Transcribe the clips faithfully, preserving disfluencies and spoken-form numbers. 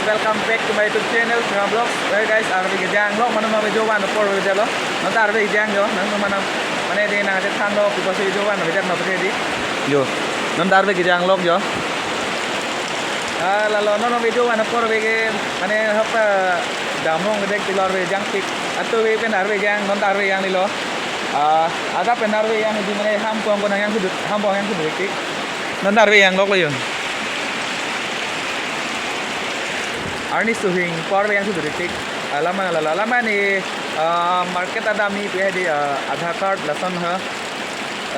Welcome back to my YouTube channel, Singha Vlogs. Well guys, arve kejang lo, mane non video one apor video lo. Non ta arve kejang yo, non mane mane de nangchethanlo, because video one video no pede di. Yo, non ta arve kejang lo yo. Ah, lalo non video one apor ave ke, mane hap, ah, damrong kedek tilor ave jangpik. Atu ave pen arve kejang, non ta arve kejang lilo. Ah, adap pen arve kejang di mane hampong ko nangjang sudut, hampong yang sudut tik. Non ta arve kejang lo yo. Arni suhing por yang sudah detik. Alam-an lalo, alam-an ni, ah, market adap ni pi hedi, ah, Aadhaar card lason ha.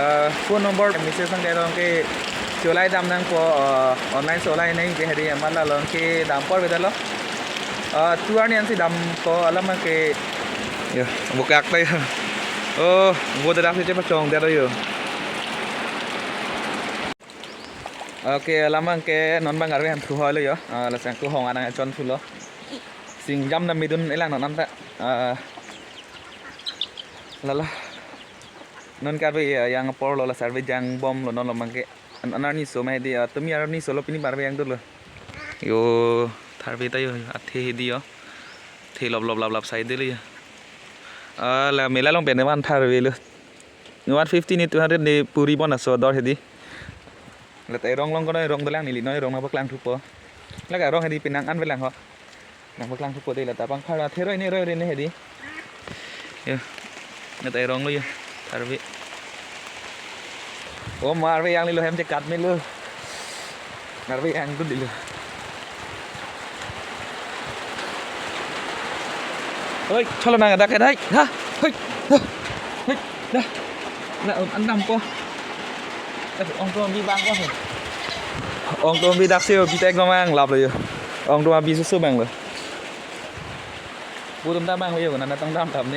Ah, phone number message sang dong ke cholai dam nangpo, ah, online cholai nang pi hedi amat lalo ke dam por beda lo. Ah, tu arni ansi dampo alam-an ke. Ya, buka akta ya. Oh, buka dak si cepat cong dia yo. Okay, alam-an ke non bang arve han thu hoi lo yo. Ah, lasi kehong anang chon thulo. Singjam dam midun elang non anta. Ah, lalo. Non ke arve, ah, kejang apor lo, lasi arve kejang bom lo non lo bang ke. An, an arni so ma hedi, ah, tumi arni so lo pini arve kejang dolo. Yo, tharve ta yo, athe hedi yo. Athe lop lop lap lap sai dolo yo. Ah, la mela along pen van tharve lo. One fifty ni two hundred ni puri bon aso dor hedi. Lata erong long kono erong dolang neli no erong nangpaklang thupo. Lake erong hedi pinang an velang ho. Nangpaklang thupo de lata pangkhar athe roi ne roi ne hedi. Yo. Lata erong lo yo. Tharve. Oh, ma arve kejang lilo hem chekat me lo. Arve kejang tu dilo. Hoi, cholo nang dak kedai. Ha, hoi, ha, hoi, dah. Na, um, an dampo. Eh, ong tum abi bang ko. Ong tum abi dak si, abi tek mamang lap lo yo. Ong tum abi susu bang lo. Butum ta bang lo yo, nana tong dam dam ni.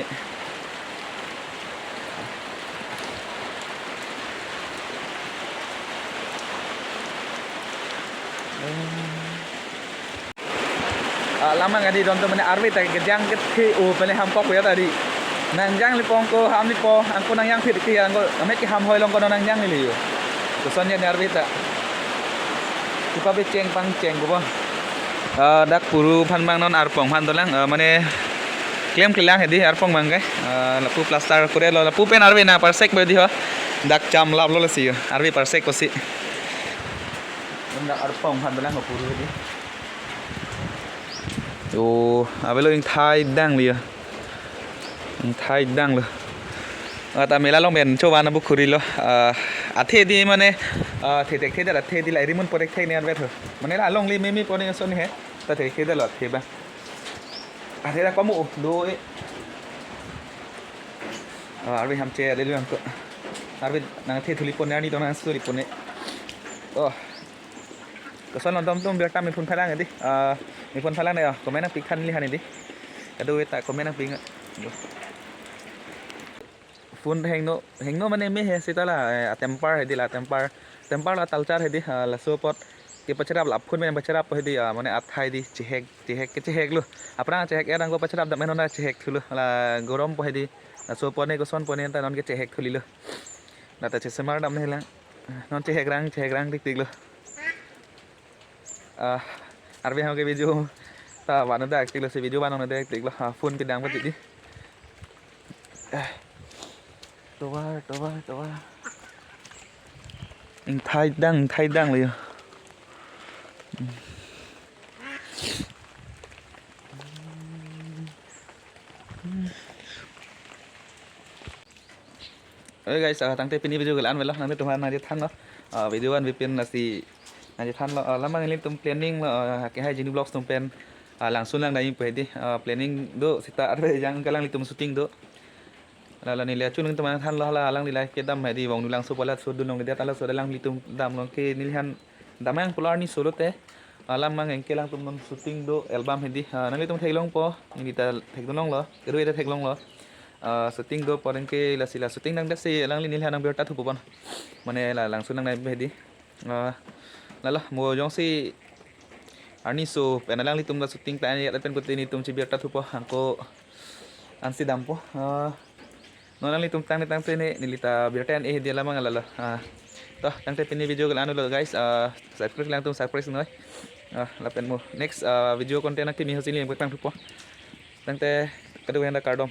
Ah, alam-an kadi don to mane arve ta kejang kethe o pele hampok ya tadi. Nangjang lipong ko ham lipo, angko nangjang phit ke angko, amek ke ham hoi long ko nangjang li yo. Koson ya ne arve ta. Kipa be cheng pang cheng ko ba. Ah, dak puru phan bang non arpong phan dolang, ah, mane klem kelang hedi arpong bang ke. Ah, lapu plaster kore lo, lapu pen arve nangparsek be di ho. Dak cham lap lo lasi yo. Arve parsek ko si. Dak arpong phan dolang puru hedi. Oh, avelo ingthai dang li yo. Ingthai dang lo. Ah, ta mela along pen chovan abu khuri lo. Ah, athe di mane, ah, the thek the dal athe di la rimun porek the ne an vet ho. Mane la along li meme pone so ni he. Ta thek the dal athe ba. Athe da komu do e. Ah, arve ham che le lu ang ko. Arve nangthe thuli pone arni tong nang suri pone. Oh. Koson lo dom tum biar ta me phone phalang di. Ah, me phone phalang ne, ah, comment nangpi khan li han di. Kado eta comment nangpi nga. Phone hengno, hengno mane me he sita la, eh, atemper hedi la atemper. Temper la talchar hedi, ah, laso apot kepacherap la phone me pacherap hedi, ah, mane athai di chehek, chehek kechehek lo. Aphrang chehek erang ko pacherap dam non ta chehek thulo. La gorom po hedi. Laso apot ne koson po ne ta non kechehek thuli lo. Lata chesemar dam ne lang. Non chehek rang, chehek rang tik tik lo. Ah, arve ham ke video ta van dak tik lo si video van dak tik lo. Ah, phone kedang pati di. Ah. Tovar, tovar, tovar. Ingthai dang, ingthai dang lo yo. Oke guys, ah, tangte pini video ke la-an velo, nangtum aphan nangchethanlo. Ah, video an bipin lasi nangchethanlo. Ah, alam-an nelitum planning lo, ah, ke hai Jini Vlogs atum pen, ah, langsun lang dai pu hedi, ah, planning do sita arve kejang ke alanglitum shooting do. Lalo neli achu nangtum aphan thanlo hala alangli live kedam hedi vong nu langso pola so dunlong dia tala so alanglitum damlong ke neli han damnang pulo arni so lote. Alam-an ke alangtum non shooting do album hedi. Ah, nanglitum theklongpo, neli ta thekdunlonglo, keru ta theklonglo. Ah, shooting do poreng ke lasi la shooting nang dasi alangli neli han nang birta thupo pon. Mane la langsun nang nai hedi. Ah, lalo mo jongsi arni so pen alanglitum la shooting ta ani pen puti nelitum chibirta thupo angko ansi dampo. Ah, non alanglitum tangte tangte ne neli ta birta an eh dia alam-an lalo. Ah, to tangte pini video ke la-an lo guys. Ah, subscribe alangtum subscribe noi. Ah, lapen mo next, ah, video content akimi hosi neli nangpetang thupo. Tangte kadokave aphan ta kardom.